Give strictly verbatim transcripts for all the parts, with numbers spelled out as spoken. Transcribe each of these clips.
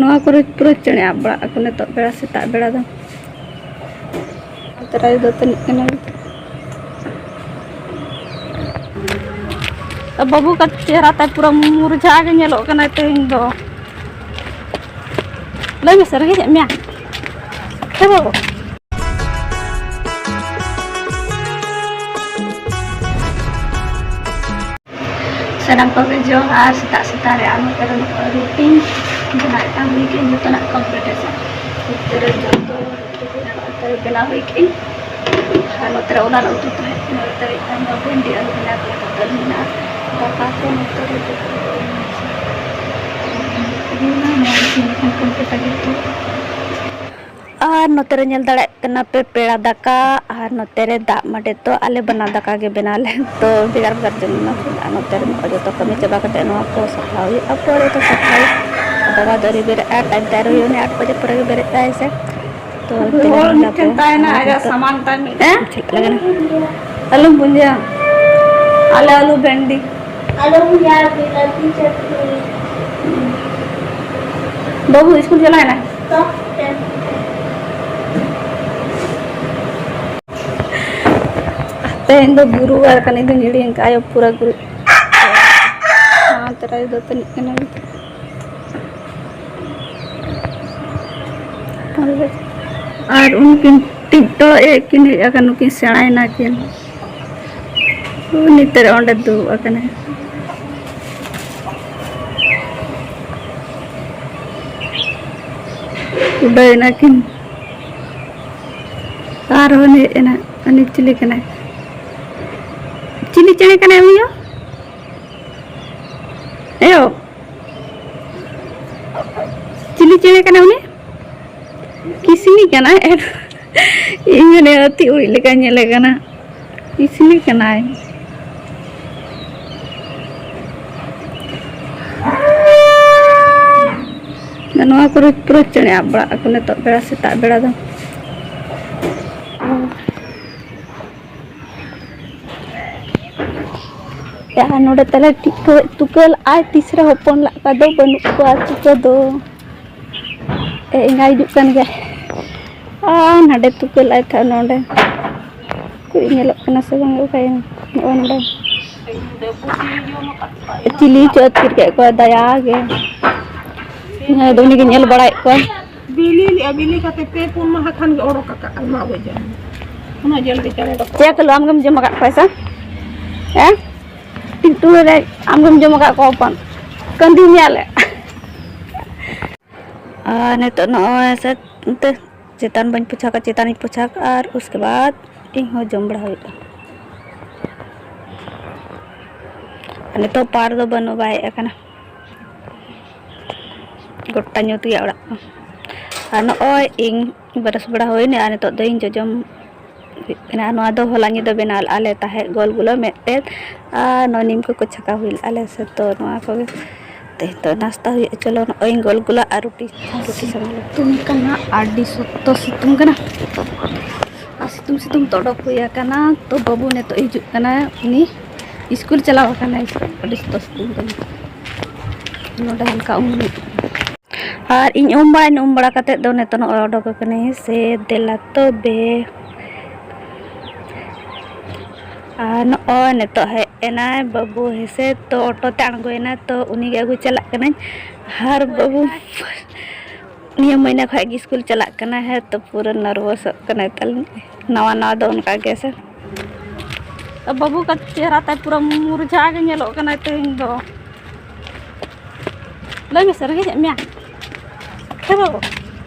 ᱱᱚᱣᱟ ᱠᱚᱨᱮ ᱯᱩᱨᱟᱹ ᱪᱮᱬᱮ ᱟᱵ ᱵᱟᱲᱟᱜ ᱟᱠᱚ ᱱᱤᱛᱚᱜ ᱵᱮᱲᱟ, ᱥᱮᱛᱟᱜ ᱵᱮᱲᱟ ᱫᱚ᱾ ᱚᱱᱛᱮ ᱨᱮ ᱫᱟᱹᱛᱟᱹᱱᱤᱜ ᱠᱟᱱᱟ᱾ ᱵᱟᱹᱵᱩ ᱠᱟᱹᱴᱤᱡ ᱪᱮᱦᱨᱟ ᱛᱟᱭ ᱯᱩᱨᱟᱹ ᱢᱩᱨᱡᱷᱟ ᱜᱮ ᱧᱮᱞᱚᱜ ᱠᱟᱱᱟᱭ ᱛᱮᱦᱮᱧ ᱫᱚ᱾ ᱞᱟᱹᱭ ᱢᱮᱥᱮ, ᱨᱮᱸᱜᱮᱡ ᱮᱫ ᱢᱮᱭᱟ? ᱦᱮᱸ ᱵᱟᱹᱵᱩ᱾ ᱥᱟᱱᱟᱢ ᱠᱚᱜᱮ ᱡᱚᱦᱟᱨ᱾ ᱥᱮᱛᱟᱜ ᱥᱮᱛᱟᱜ ᱨᱮ ᱟᱨ ᱱᱚᱛᱮ ᱨᱮ ᱱᱚᱜᱼᱚᱭ ᱨᱩᱴᱤ ᱵᱮᱱᱟᱣᱮᱫ ᱠᱟᱱ ᱦᱩᱭ ᱠᱤᱱ ᱡᱚᱛᱚᱱᱟᱜ ᱠᱚᱢᱯᱞᱤᱴ ᱟᱥᱮ᱾ ᱱᱚᱛᱮ ᱨᱮ ᱡᱚᱛᱚ ᱨᱩᱴᱤ ᱵᱮᱱᱟᱣ ᱠᱟᱛᱮ ᱵᱮᱱᱟᱣ ᱦᱩᱭ ᱠᱤᱱ᱾ ᱟᱨ ᱱᱚᱛᱮ ᱨᱮ ᱚᱱᱟ ᱨᱮ ᱩᱛᱩ ᱛᱟᱦᱮᱸ ᱠᱟᱱᱟ, ᱱᱚᱛᱮ ᱨᱮ ᱤᱧ ᱫᱚ ᱵᱷᱮᱱᱰᱤ ᱟᱹᱞᱩ ᱵᱮᱱᱟᱣ ᱠᱟᱛᱮ ᱛᱟᱹᱞᱤᱧ ᱢᱮᱱᱟᱜᱼᱟ᱾ ᱫᱟᱠᱟ ᱠᱚ ᱱᱚᱛᱮ ᱨᱮ ᱡᱚᱛᱚ ᱦᱩᱭᱱᱟ, ᱱᱚᱣᱟ ᱤᱥᱤᱱ ᱞᱮᱠᱷᱟᱱ ᱠᱚᱢᱯᱞᱤᱴ ᱟᱹᱜᱩ ᱠᱚ᱾ ᱟᱨ ᱱᱚᱛᱮ ᱨᱮ ᱧᱮᱞ ᱫᱟᱲᱮᱭᱟᱜ ᱠᱟᱱᱟ ᱯᱮ ᱯᱮᱲᱟ ᱫᱟᱠᱟ, ᱟᱨ ᱱᱚᱛᱮ ᱨᱮ ᱫᱟᱜ ᱢᱟᱹᱰᱤ᱾ ᱛᱚ ᱟᱞᱮ ᱵᱟᱱᱟᱨ ᱫᱟᱠᱟ ᱜᱮ ᱵᱮᱱᱟᱣ ᱞᱮ ᱛᱚ ᱵᱷᱮᱜᱟᱨ ᱵᱷᱮᱜᱟᱨ ᱡᱚᱢ ᱮᱱᱟ᱾ ᱟᱨ ᱱᱚᱛᱮ ᱨᱮ ᱱᱚᱜᱼᱚᱭ ᱡᱚᱛᱚ ᱠᱟᱹᱢᱤ ᱪᱟᱵᱟ ᱠᱟᱛᱮ ᱱᱚᱣᱟ ᱠᱚ ᱥᱟᱯᱷᱟ ᱦᱩᱭᱩᱜᱼᱟ᱾ ᱯᱚᱨᱮ ᱫᱚ ᱥᱟᱯᱷᱟᱭ ᱵᱟᱵᱟ ᱫᱚ ᱟᱹᱣᱨᱤ ᱵᱮᱨᱮᱫᱼᱟ, ᱴᱟᱭᱤᱢ ᱛᱟᱭ ᱟᱹᱣᱨᱤ ᱦᱩᱭᱩᱜᱼᱟ, ᱟᱴ ᱵᱟᱡᱮ ᱯᱚᱨᱮ ᱜᱮ ᱵᱮᱨᱮᱫ ᱛᱟᱭ ᱥᱮ᱾ ᱛᱚ ᱦᱚᱲ ᱢᱤᱫᱴᱷᱮᱱ ᱛᱟᱦᱮᱱᱟ, ᱟᱡᱟᱜ ᱥᱟᱢᱟᱱ ᱛᱟᱭ ᱢᱤᱫ ᱦᱮᱸ? ᱪᱮᱫ ᱞᱟᱜᱟᱱᱟ? ᱟᱞᱚᱢ ᱵᱩᱡᱷᱟᱹᱣᱟ, ᱟᱞᱮ ᱟᱞᱩ ᱵᱷᱮᱱᱰᱤ᱾ ᱟᱞᱩ ᱵᱷᱮᱱᱰᱤ ᱟᱨ ᱵᱤᱞᱟᱹᱛᱤ ᱪᱟᱹᱴᱱᱤ᱾ ᱵᱟᱹᱵᱩ ᱤᱥᱠᱩᱞ ᱪᱟᱞᱟᱣ ᱮᱱᱟᱭ? ᱛᱚ, ᱛᱮᱦᱮᱧ ᱫᱚ ᱜᱩᱨᱩᱵᱟᱨ ᱠᱟᱱᱟ, ᱤᱧ ᱫᱚᱧ ᱦᱤᱲᱤᱧ ᱟᱠᱟᱫᱼᱟ ᱟᱭᱳ ᱯᱩᱨᱟᱹ ᱜᱩᱨᱩ᱾ ᱦᱚᱸ, ᱛᱚᱨᱟ ᱫᱟᱹᱛᱟᱹᱱᱤᱜ ᱠᱟᱱᱟ᱾ ᱟᱨ ᱩᱱᱠᱤᱱ ᱴᱤᱯᱴᱚ ᱮᱫ ᱠᱤᱱ ᱦᱮᱡ ᱟᱠᱟᱱ, ᱱᱩᱠᱤᱱ ᱥᱮᱬᱟᱭᱮᱱᱟ ᱠᱤᱱ᱾ ᱩᱱᱤ ᱛᱮᱨᱮ ᱚᱸᱰᱮ ᱫᱩᱲᱩᱵ ᱟᱠᱟᱱᱟᱭ᱾ ᱩᱰᱟᱹᱭᱮᱱᱟ ᱠᱤᱱ᱾ ᱟᱨᱦᱚᱸ ᱦᱮᱡ ᱮᱱᱟ᱾ ᱩᱱᱤ ᱪᱤᱞᱤ ᱠᱟᱱᱟᱭ? ᱪᱤᱞᱤ ᱪᱮᱬᱮ ᱠᱟᱱᱟᱭ ᱩᱱᱤ ᱫᱚ? ᱮᱭᱳ, ᱪᱤᱞᱤ ᱪᱮᱬᱮ ᱠᱟᱱᱟᱭ ᱩᱱᱤ? ᱠᱤᱥᱱᱤ ᱠᱟᱱᱟᱭ᱾ ᱤᱧ ᱢᱟᱱᱮ ᱦᱟᱹᱛᱤ ᱩᱲᱤᱡ ᱞᱮᱠᱟᱧ ᱧᱮᱞᱮ ᱠᱟᱱᱟ᱾ ᱠᱤᱥᱱᱤ ᱠᱟᱱᱟᱭ᱾ ᱱᱚᱣᱟ ᱠᱚᱨᱮ ᱯᱩᱨᱟᱹ ᱪᱮᱬᱮ ᱟᱵ ᱵᱟᱲᱟᱜ ᱟᱠᱚ ᱱᱤᱛᱚᱜ ᱵᱮᱲᱟ, ᱥᱮᱛᱟᱜ ᱵᱮᱲᱟ ᱫᱚ᱾ ᱟᱨ ᱱᱚᱰᱮ ᱛᱟᱞᱮ ᱴᱤᱡ ᱠᱚ ᱛᱩᱠᱟᱹ ᱞᱟᱜᱼᱟᱭ, ᱛᱤᱥ ᱨᱮ ᱦᱚᱯᱚᱱ ᱞᱟᱜ ᱠᱚᱣᱟ ᱫᱚ ᱵᱟᱹᱱᱩᱜ ᱠᱚᱣᱟ ᱛᱩᱠᱟᱹ ᱫᱚ᱾ ᱮᱸᱜᱟ ᱦᱤᱡᱩᱜ ᱠᱟᱱ ᱜᱮᱭᱟ᱾ ᱟᱨ ᱱᱟᱰᱮ ᱛᱩᱠᱟᱹ ᱞᱟᱜᱼᱟᱭ ᱛᱟᱦᱮᱸᱫ ᱱᱚᱰᱮ᱾ ᱩᱠᱩᱨ ᱧᱮᱞᱚᱜ ᱠᱟᱱᱟ ᱥᱮ ᱵᱟᱝ? ᱚᱠᱟᱭᱮᱱᱟ? ᱱᱚᱜᱼᱚᱭ ᱱᱚᱰᱮ᱾ ᱪᱤᱞᱤ ᱪᱚ ᱟᱹᱛᱠᱤᱨ ᱠᱮᱫ ᱠᱚᱣᱟ, ᱫᱟᱭᱟ ᱜᱮ᱾ ᱦᱮᱸ, ᱫᱚ ᱩᱱᱤ ᱜᱮ ᱧᱮᱞ ᱵᱟᱲᱟᱭᱮᱫ ᱠᱚᱣᱟ᱾ ᱵᱤᱞᱤ ᱞᱮᱜᱼᱟ, ᱵᱤᱞᱤ ᱠᱟᱛᱮ ᱯᱮ ᱯᱩᱱ ᱢᱟᱦᱟ ᱠᱷᱟᱱ ᱜᱮ ᱚᱰᱚᱠ ᱟᱠᱟᱫ ᱟᱭᱢᱟ ᱵᱟᱡᱟᱨ᱾ ᱩᱱᱟᱹᱜ ᱡᱚᱞᱫᱤ ᱪᱟᱬᱮ ᱚᱰᱚᱠ᱾ ᱪᱮᱫ ᱠᱚ ᱟᱢ ᱜᱮᱢ ᱡᱚᱢ ᱟᱠᱟᱫ ᱠᱚᱣᱟ ᱥᱮ? ᱦᱮᱸ? ᱴᱤᱠᱴᱩ ᱨᱮ ᱟᱢ ᱜᱮᱢ ᱡᱚᱢ ᱟᱠᱟᱫ ᱠᱚᱣᱟ ᱦᱚᱯᱚᱱ? ᱠᱟᱹᱱᱫᱤ ᱧᱮᱞ᱾ ᱟᱨ ᱱᱤᱛᱚᱜ ᱱᱚᱜᱼᱚᱭ ᱥᱮ ᱚᱱᱛᱮ ᱪᱮᱛᱟᱱ ᱵᱟᱹᱧ ᱯᱳᱪᱷᱟ ᱠᱟᱜᱼᱟ, ᱪᱮᱛᱟᱱᱤᱧ ᱯᱳᱪᱷᱟ ᱠᱟᱜᱼᱟ ᱟᱨ ᱩᱥᱠᱮ ᱵᱟᱫ ᱤᱧ ᱦᱚᱸ ᱡᱚᱢ ᱵᱟᱲᱟ ᱦᱩᱭᱩᱜᱼᱟ᱾ ᱟᱨ ᱱᱤᱛᱚᱜ ᱯᱟᱨ ᱫᱚ ᱵᱟᱹᱱᱩᱜ, ᱵᱟᱭ ᱦᱮᱡ ᱟᱠᱟᱱᱟ, ᱜᱚᱴᱟ ᱧᱩᱛ ᱜᱮᱭᱟ ᱚᱲᱟᱜ ᱠᱚ᱾ ᱟᱨ ᱱᱚᱜᱼᱚᱭ ᱤᱧ ᱵᱨᱟᱥ ᱵᱟᱲᱟ ᱦᱩᱭᱱᱟ ᱟᱨ ᱱᱤᱛᱚᱜ ᱫᱚ ᱤᱧ ᱡᱚᱡᱚᱢ ᱦᱩᱭᱩᱜ ᱠᱟᱱᱟ᱾ ᱱᱚᱣᱟ ᱫᱚ ᱦᱚᱞᱟ ᱧᱤᱫᱟᱹ ᱵᱮᱱᱟᱣ ᱞᱮᱫᱼᱟ ᱞᱮ ᱛᱟᱦᱮᱸᱫ ᱜᱳᱞ ᱜᱩᱞᱟᱹ ᱢᱤᱫᱴᱮᱱ, ᱟᱨ ᱱᱚᱣᱟ ᱱᱤᱢ ᱠᱚᱠᱚ ᱪᱷᱟᱠᱟᱣ ᱦᱩᱭ ᱞᱮᱫᱼᱟ ᱞᱮ ᱥᱮ᱾ ᱛᱚ ᱱᱚᱣᱟ ᱠᱚᱜᱮ ᱛᱮᱦᱮᱧ ᱫᱚ ᱱᱟᱥᱛᱟ ᱦᱩᱭᱩᱜᱼᱟ᱾ ᱪᱚᱞᱚ ᱱᱚᱜᱼᱚᱭ ᱤᱧ ᱜᱳᱞ ᱜᱩᱞᱟᱹ ᱟᱨ ᱨᱩᱴᱤ, ᱨᱩᱴᱤ ᱥᱟᱶ ᱞᱮ ᱩᱛᱩ ᱠᱟᱱᱟ᱾ ᱟᱹᱰᱤ ᱥᱚᱠᱛᱚ ᱥᱤᱛᱩᱝ ᱠᱟᱱᱟ ᱟᱨ ᱥᱤᱛᱩᱝ ᱥᱤᱛᱩᱝ ᱛᱮ ᱚᱰᱚᱠ ᱦᱩᱭ ᱟᱠᱟᱱᱟ᱾ ᱛᱚ ᱵᱟᱹᱵᱩ ᱱᱤᱛᱚᱜ ᱦᱤᱡᱩᱜ ᱠᱟᱱᱟ, ᱩᱱᱤ ᱥᱠᱩᱞ ᱪᱟᱞᱟᱣ ᱟᱠᱟᱱᱟᱭ᱾ ᱟᱹᱰᱤ ᱥᱚᱠᱛᱚ ᱥᱤᱛᱩᱝ ᱠᱟᱱᱟ᱾ ᱱᱚᱰᱮ ᱦᱟᱞᱠᱟ ᱩᱢ ᱦᱩᱭᱩᱜ ᱠᱟᱱᱟ᱾ ᱟᱨ ᱤᱧ ᱩᱢ ᱵᱟᱲᱟᱭᱮᱱᱟ, ᱩᱢ ᱵᱟᱲᱟ ᱠᱟᱛᱮᱫ ᱫᱚ ᱱᱤᱛᱚᱜ ᱱᱚᱜᱼᱚᱭ ᱚᱰᱚᱠ ᱟᱠᱟᱱᱟᱹᱧ ᱥᱮ, ᱫᱮᱞᱟ ᱛᱚᱵᱮ᱾ ᱟᱨ ᱱᱚᱜᱼᱚᱭ ᱱᱤᱛᱚᱜ ᱦᱮᱡ ᱮᱱᱟᱭ ᱵᱟᱹᱵᱩ ᱦᱮᱸᱥᱮ, ᱛᱚ ᱚᱴᱳ ᱛᱮ ᱟᱬᱜᱚᱭᱮᱱᱟᱭ, ᱛᱚ ᱩᱱᱤ ᱜᱮ ᱟᱹᱜᱩ ᱪᱟᱞᱟᱜ ᱠᱟᱹᱱᱟᱹᱧ᱾ ᱟᱨ ᱵᱟᱹᱵᱩ ᱱᱤᱭᱟᱹ ᱢᱟᱹᱦᱱᱟᱹ ᱠᱷᱚᱱ ᱜᱮ ᱥᱠᱩᱞ ᱪᱟᱞᱟᱜ ᱠᱟᱱᱟᱭ, ᱦᱮᱸ, ᱛᱚ ᱯᱩᱨᱟᱹ ᱱᱟᱨᱵᱷᱟᱥᱚᱜ ᱠᱟᱱᱟᱭ ᱛᱟᱞᱮ᱾ ᱱᱟᱣᱟ ᱱᱟᱣᱟ ᱫᱚ ᱚᱱᱠᱟ ᱜᱮ ᱥᱮ᱾ ᱵᱟᱹᱵᱩ ᱠᱟ ᱪᱮᱦᱨᱟ ᱛᱟᱭ ᱯᱩᱨᱟᱹ ᱢᱩᱨᱡᱷᱟ ᱜᱮ ᱧᱮᱞᱚᱜ ᱠᱟᱱᱟᱭ ᱛᱮᱦᱮᱧ ᱫᱚ᱾ ᱞᱟᱹᱭ ᱢᱮᱥᱮ, ᱨᱮᱸᱜᱮᱡ ᱮᱫ ᱢᱮᱭᱟ? ᱦᱮᱸ ᱵᱟᱹᱵᱩ᱾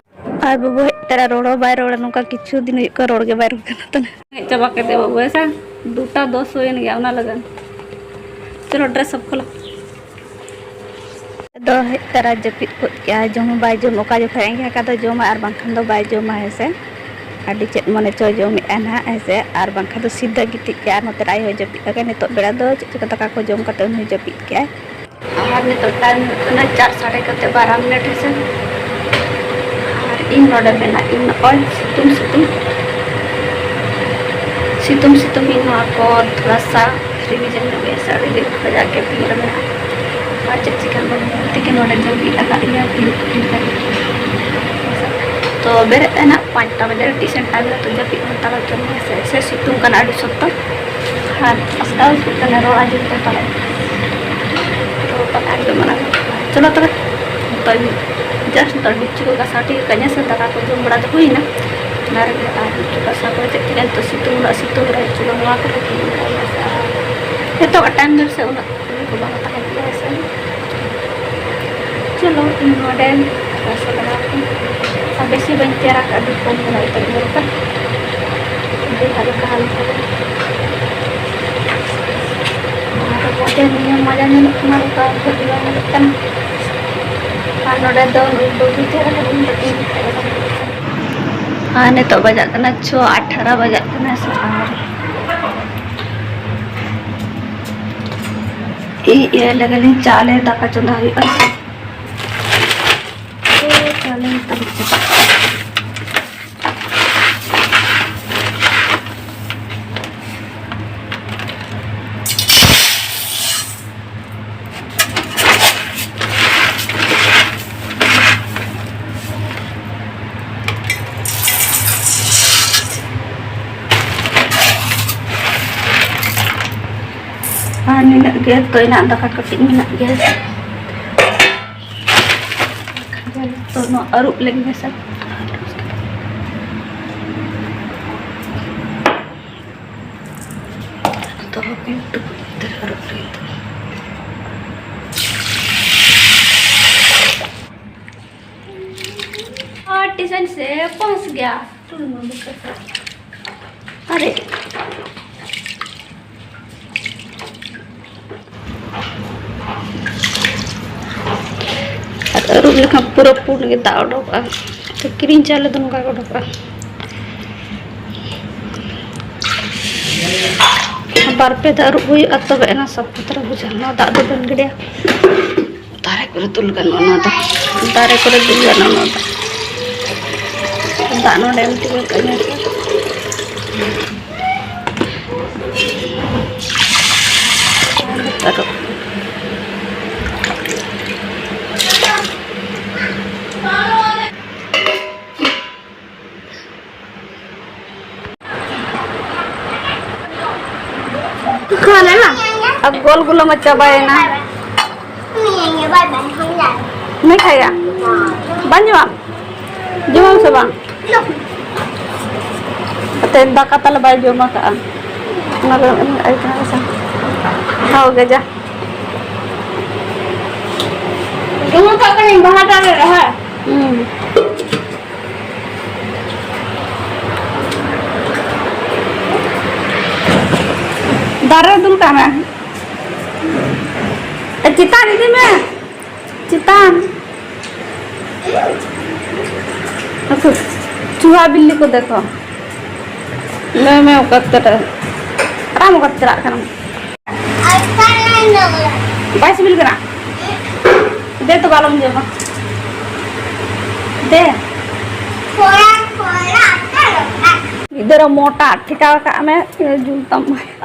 ᱟᱨ ᱵᱟᱹᱵᱩ ᱦᱮᱡ ᱛᱚᱨᱟ ᱨᱚᱲ ᱦᱚᱸ ᱵᱟᱭ ᱨᱚᱲᱟ, ᱱᱚᱝᱠᱟ ᱠᱤᱪᱷᱩ ᱫᱤᱱ ᱦᱩᱭᱩᱜ ᱠᱟᱱᱟ ᱨᱚᱲ ᱜᱮ ᱵᱟᱭ ᱨᱚᱲ ᱠᱟᱱᱟ ᱛᱟᱞᱮ᱾ ᱨᱮᱸᱜᱮᱡ ᱪᱟᱵᱟ ᱠᱮᱫᱮ ᱵᱟᱹᱵᱩ, ᱦᱮᱸ ᱥᱮ? ᱫᱩᱴᱟ ᱫᱚᱥ ᱦᱩᱭᱮᱱ ᱜᱮᱭᱟ ᱚᱱᱟ ᱞᱟᱹᱜᱤᱫ᱾ ᱪᱚᱞᱚ dress ᱥᱟᱯ ᱠᱷᱚᱞᱚ᱾ ᱫᱚ ᱦᱮᱡ ᱛᱚᱨᱟ ᱡᱟᱹᱯᱤᱫ ᱜᱚᱫ ᱠᱮᱜᱼᱟᱭ, ᱡᱚᱢ ᱦᱚᱸ ᱵᱟᱭ ᱡᱚᱢ, ᱚᱠᱟ ᱡᱚᱠᱷᱚᱱ ᱮᱸᱜᱮ ᱟᱠᱟᱫᱟ ᱡᱚᱢᱟᱭ ᱟᱨ ᱵᱟᱝᱠᱷᱟᱱ ᱫᱚ ᱵᱟᱭ ᱡᱚᱢᱟ, ᱦᱮᱸ ᱥᱮ᱾ ᱟᱹᱰᱤ ᱪᱮᱫ ᱢᱚᱱᱮ ᱪᱚᱭ ᱡᱚᱢᱮᱜᱼᱟ ᱱᱟᱦᱟᱜ, ᱦᱮᱸ ᱥᱮ, ᱟᱨ ᱵᱟᱝᱠᱷᱟᱱ ᱫᱚ ᱥᱤᱫᱷᱟᱹ ᱜᱤᱛᱤᱡ ᱠᱮᱜᱼᱟᱭ᱾ ᱟᱨ ᱱᱚᱛᱮ ᱨᱮ ᱟᱡ ᱦᱚᱸᱭ ᱡᱟᱹᱯᱤᱫ ᱟᱠᱟᱫ, ᱱᱤᱛᱚᱜ ᱵᱮᱲᱟ ᱫᱚ ᱪᱮᱫ ᱪᱚ ᱫᱟᱠᱟ ᱠᱚ ᱡᱚᱢ ᱠᱟᱛᱮ ᱩᱱᱤ ᱦᱚᱸᱭ ᱡᱟᱹᱯᱤᱫ ᱠᱮᱜᱼᱟᱭ᱾ ᱟᱨ ᱱᱤᱛᱚᱜ time ᱦᱩᱭᱩᱜ ᱠᱟᱱᱟ ᱪᱟᱨ ᱥᱟᱲᱮ ᱠᱟᱛᱮ ᱵᱟᱨᱚ ᱢᱤᱱᱤᱴ, ᱦᱮᱸ ᱥᱮ᱾ ᱟᱨ ᱤᱧ ᱱᱚᱰᱮ ᱢᱮᱱᱟᱜ ᱤᱧ ᱱᱚᱜᱼᱚᱭ ᱥᱤᱛᱩᱝ ᱥᱤᱛᱩᱝ᱾ ᱥᱤᱛᱩᱝ ᱥᱤᱛᱩᱝ ᱤᱧ ᱱᱚᱣᱟ ᱠᱚ ᱛᱷᱚᱲᱟ ᱥᱟ revision ᱧᱚᱜ ᱜᱮ ᱥᱟᱹᱲᱤ ᱨᱮ ᱠᱷᱚᱡᱟᱜ ᱜᱮ ᱵᱷᱤᱲ ᱢᱮᱱᱟᱜᱼᱟ᱾ ᱟᱨ ᱪᱮᱫ ᱪᱤᱠᱟᱹ ᱵᱟᱹᱧ ᱛᱮᱜᱮ ᱱᱚᱰᱮ ᱡᱟᱹᱯᱤᱫ ᱟᱠᱟᱫ ᱞᱮᱭᱟ ᱵᱷᱤᱲ ᱠᱷᱟᱹᱛᱤᱨ ᱛᱮ᱾ ᱛᱚ ᱵᱮᱨᱮᱫ ᱮᱱᱟ ᱯᱟᱸᱪᱴᱟ ᱵᱟᱡᱮ, ᱴᱤᱭᱩᱥᱚᱱ ᱴᱟᱭᱤᱢ ᱨᱮ, ᱛᱚ ᱡᱟᱹᱯᱤᱫ ᱦᱚᱸ ᱛᱟᱞᱟ ᱪᱚᱞ ᱢᱮ ᱥᱮ, ᱥᱮ ᱥᱤᱛᱩᱝ ᱠᱟᱱᱟ ᱟᱹᱰᱤ ᱥᱚᱠᱛᱚ, ᱟᱨ ᱟᱥᱠᱟᱣ ᱟᱹᱭᱠᱟᱹᱜ ᱠᱟᱱᱟ ᱨᱚᱲ ᱟᱸᱡᱚᱢ ᱛᱮ ᱯᱟᱞᱮ᱾ ᱛᱚ ᱯᱟᱞᱮ ᱟᱸᱡᱚᱢ ᱟᱞᱟᱝ᱾ ᱪᱚᱞᱚ ᱛᱚᱵᱮ, ᱛᱚ ᱡᱟᱥᱴ ᱱᱤᱛᱚᱜ ᱞᱩᱪᱤ ᱠᱚ ᱜᱷᱟᱥᱟᱣ ᱴᱷᱤᱠ ᱟᱠᱟᱫ ᱥᱮ, ᱫᱟᱠᱟ ᱠᱚ ᱡᱚᱢ ᱵᱟᱲᱟ ᱫᱚ ᱦᱩᱭᱱᱟ᱾ ᱚᱱᱟ ᱨᱮᱜᱮ ᱟᱨ ᱞᱩᱪᱤ ᱜᱷᱟᱥᱟᱣ ᱠᱚ ᱪᱮᱫ ᱛᱮᱜᱮ ᱱᱤᱛᱚᱜ ᱥᱤᱛᱩᱝ ᱫᱟᱜ ᱥᱤᱛᱩᱝ ᱨᱮ ᱪᱚᱞᱚ ᱱᱚᱣᱟ ᱠᱚᱨᱮ ᱜᱮ ᱱᱤᱛᱚᱜ ᱴᱟᱭᱤᱢ ᱫᱚ ᱥᱮ ᱩᱱᱟᱹᱜ ᱠᱟᱹᱢᱤ ᱠᱚ ᱵᱟᱝ ᱛᱟᱦᱮᱱ ᱜᱮᱭᱟ ᱥᱮ᱾ ᱪᱚᱞᱚ, ᱤᱧ ᱱᱚᱰᱮ ᱨᱟᱥᱟ ᱞᱟᱜᱟᱣ ᱠᱟᱜ᱾ ᱟᱨ ᱵᱮᱥᱤ ᱵᱟᱹᱧ ᱛᱮᱭᱟᱨ ᱟᱠᱟᱫᱼᱟ, ᱟᱹᱰᱤ ᱠᱚᱢ ᱢᱮᱱᱟᱜᱼᱟ, ᱤᱧ ᱫᱚ ᱦᱟᱞᱠᱟ ᱦᱟᱞᱠᱟ ᱜᱮ᱾ ᱚᱱᱟ ᱠᱚ ᱵᱚᱞᱛᱮ ᱱᱤᱭᱟᱹ ᱢᱚᱡᱟ ᱧᱮᱞᱚᱜ ᱠᱟᱱᱟ, ᱚᱱᱠᱟ ᱵᱷᱟᱹᱜᱤ ᱵᱟᱝ ᱧᱮᱞᱚᱜ ᱠᱟᱱᱟ᱾ ᱟᱨ ᱱᱚᱰᱮ ᱫᱚ ᱱᱩᱭ ᱵᱟᱹᱵᱩ ᱛᱮ ᱟᱨ ᱤᱧ ᱫᱚ ᱤᱧ ᱛᱮ᱾ ᱟᱨ ᱱᱤᱛᱚᱜ ᱵᱟᱡᱟᱜ ᱠᱟᱱᱟ ᱪᱷᱚ ᱟᱴᱷᱟᱨᱟ ᱵᱟᱡᱟᱜ ᱠᱟᱱᱟ ᱥᱮ᱾ ᱟᱨ ᱤᱧ ᱤᱭᱟᱹ ᱞᱮᱠᱟᱞᱤᱧ ᱪᱟᱣᱞᱮ ᱫᱟᱠᱟ ᱪᱚᱸᱫᱟ ᱦᱩᱭᱩᱜᱼᱟ᱾ ᱛᱚ ᱪᱟᱣᱞᱮ ᱱᱤᱛᱚᱜ ᱦᱩᱭᱩᱜ ᱠᱟᱱᱟ᱾ ᱟᱨ ᱱᱤᱱᱟᱹᱜ ᱜᱮ, ᱛᱚ ᱮᱱᱟᱜ ᱫᱟᱠᱟ ᱠᱟᱹᱴᱤᱡ ᱢᱮᱱᱟᱜ ᱜᱮᱭᱟ᱾ ᱛᱚ ᱱᱚᱣᱟ ᱟᱹᱨᱩᱵ ᱞᱮᱜᱮ ᱢᱮᱥᱮ᱾ ᱛᱚ ᱦᱟᱯᱮ ᱴᱩᱠᱩᱡ ᱛᱮ ᱟᱹᱨᱩᱵ ᱞᱮᱜᱮ ᱛᱚ᱾ ᱟᱨ ᱴᱤᱭᱩᱥᱚᱱ ᱥᱮ ᱯᱚᱦᱚᱸᱪ ᱜᱮᱭᱟ᱾ ᱟᱨᱮ, ᱟᱨ ᱟᱹᱨᱩᱵ ᱞᱮᱠᱷᱟᱱ ᱯᱩᱨᱟᱹ ᱯᱩᱸᱰ ᱜᱮ ᱫᱟᱜ ᱚᱰᱚᱠᱚᱜᱼᱟ᱾ ᱛᱚ ᱠᱤᱨᱤᱧ ᱪᱟᱣᱞᱮ ᱫᱚ ᱱᱚᱝᱠᱟ ᱜᱮ ᱚᱰᱚᱠᱚᱜᱼᱟ᱾ ᱵᱟᱨ ᱯᱮ ᱫᱷᱟᱣ ᱟᱹᱨᱩᱵ ᱦᱩᱭᱩᱜᱼᱟ, ᱛᱚᱵᱮ ᱮᱱᱟ ᱥᱟᱯᱷᱟ ᱥᱩᱛᱨᱟᱹ ᱵᱩᱡᱷᱟᱹᱜᱼᱟ᱾ ᱱᱚᱣᱟ ᱫᱟᱜ ᱫᱚ ᱵᱟᱹᱧ ᱜᱤᱰᱤᱭᱟ᱾ ᱫᱟᱨᱮ ᱠᱚᱨᱮ ᱫᱩᱞ ᱜᱟᱱᱚᱜᱼᱟ ᱱᱚᱣᱟ ᱫᱚ᱾ ᱫᱟᱨᱮ ᱠᱚᱨᱮ ᱫᱩᱞ ᱜᱟᱱᱚᱜᱼᱟ ᱱᱚᱣᱟ ᱫᱚ᱾ ᱫᱟᱜ ᱱᱚᱰᱮ ᱮᱢ ᱴᱷᱤᱠ ᱠᱟᱜ ᱧᱮᱞ ᱯᱮ᱾ ᱟᱨᱚ ᱜᱳᱞ ᱜᱩᱞᱟᱹ ᱢᱟ ᱪᱟᱵᱟᱭᱮᱱᱟ᱾ ᱱᱤᱭᱟᱹ ᱵᱟᱭ ᱵᱟᱭ ᱦᱚᱸ ᱧᱟᱢ᱾ ᱢᱮ ᱠᱷᱟᱭᱟ᱾ ᱵᱟᱝ ᱡᱚᱢᱟᱢ? ᱡᱚᱢᱟᱢ ᱥᱮ ᱵᱟᱝ? ᱛᱮ ᱫᱟᱠᱟ ᱛᱟᱞᱮ ᱵᱟᱭ ᱡᱚᱢ ᱟᱠᱟᱫᱼᱟ᱾ ᱚᱱᱟ ᱫᱚ ᱟᱭ ᱠᱟᱱᱟ ᱥᱮ? ᱦᱟᱣ ᱜᱮ ᱡᱟ᱾ ᱡᱚᱢ ᱟᱠᱟᱫ ᱠᱟᱹᱱᱟᱹᱧ ᱵᱟᱦᱟ ᱫᱟᱨᱮ ᱨᱮ, ᱦᱮᱸ᱾ ᱦᱩᱸ᱾ ᱫᱟᱨᱮ ᱨᱮ ᱫᱩᱞ ᱠᱟᱜ ᱢᱮ᱾ ᱮ, ᱪᱮᱛᱟᱱ ᱤᱫᱤ ᱢᱮ᱾ ᱪᱮᱛᱟᱱ᱾ ᱟᱪᱪᱷᱟ, ᱪᱩᱦᱟ ᱵᱤᱞᱤ ᱠᱚ ᱫᱮᱠᱷᱚ᱾ ᱞᱟᱹᱭ ᱢᱮ, ᱚᱠᱟ ᱛᱮ ᱨᱮ? ᱟᱨ ᱟᱢ ᱚᱠᱟ ᱛᱮ ᱪᱟᱞᱟᱜ ᱠᱟᱱᱟᱢ? ᱵᱟᱭ ᱥᱤᱵᱤᱞ ᱠᱟᱱᱟ? ᱫᱮ ᱛᱚᱵᱮ ᱟᱞᱚᱢ ᱡᱚᱢᱟ᱾ ᱫᱮ᱾ ᱜᱤᱫᱽᱨᱟᱹ ᱢᱚᱴᱟ ᱴᱷᱮᱠᱟᱣ ᱠᱟᱜ ᱢᱮ, ᱡᱩᱞ ᱛᱟᱢ᱾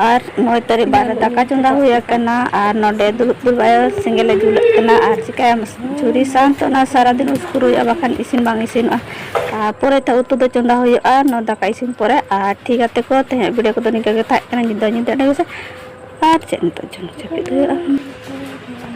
ᱟᱨ ᱱᱚᱭ ᱛᱟᱹᱨᱤ ᱵᱟᱨ ᱨᱮ ᱫᱟᱠᱟ ᱪᱚᱸᱫᱟ ᱦᱩᱭ ᱟᱠᱟᱱᱟ ᱟᱨ ᱱᱚᱰᱮ ᱫᱩᱲᱩᱵ ᱫᱩᱲᱩᱵ ᱟᱭᱳ ᱥᱮᱸᱜᱮᱞ ᱮ ᱡᱩᱞᱮᱫ ᱠᱟᱱᱟ᱾ ᱟᱨ ᱪᱤᱠᱟᱹᱭᱟᱢ, ᱡᱷᱩᱨᱤ ᱥᱟᱶᱛᱮ ᱚᱱᱟ ᱥᱟᱨᱟᱫᱤᱱ ᱩᱥᱠᱩᱨ ᱦᱩᱭᱩᱜᱼᱟ, ᱵᱟᱠᱷᱟᱱ ᱤᱥᱤᱱ ᱵᱟᱝ ᱤᱥᱤᱱᱚᱜᱼᱟ᱾ ᱟᱨ ᱯᱚᱨᱮ ᱛᱮ ᱩᱛᱩ ᱫᱚ ᱪᱚᱸᱫᱟ ᱦᱩᱭᱩᱜᱼᱟ ᱱᱚᱣᱟ ᱫᱟᱠᱟ ᱤᱥᱤᱱ ᱯᱚᱨᱮ᱾ ᱟᱨ ᱴᱷᱤᱠ ᱜᱟᱛᱮ ᱠᱚ, ᱛᱮᱦᱮᱧᱟᱜ video ᱠᱚᱫᱚ ᱱᱤᱝᱠᱟᱹ ᱜᱮ ᱛᱟᱦᱮᱸ ᱠᱟᱱᱟ᱾ ᱧᱤᱫᱟᱹ ᱧᱤᱫᱟᱹ ᱟᱹᱰᱤ ᱵᱮᱥ᱾ ᱟᱨ ᱪᱮᱫ ᱱᱤᱛᱚᱜ ᱡᱚᱢ ᱡᱟᱹᱯᱤᱫ ᱦᱩᱭᱩᱜᱼᱟ᱾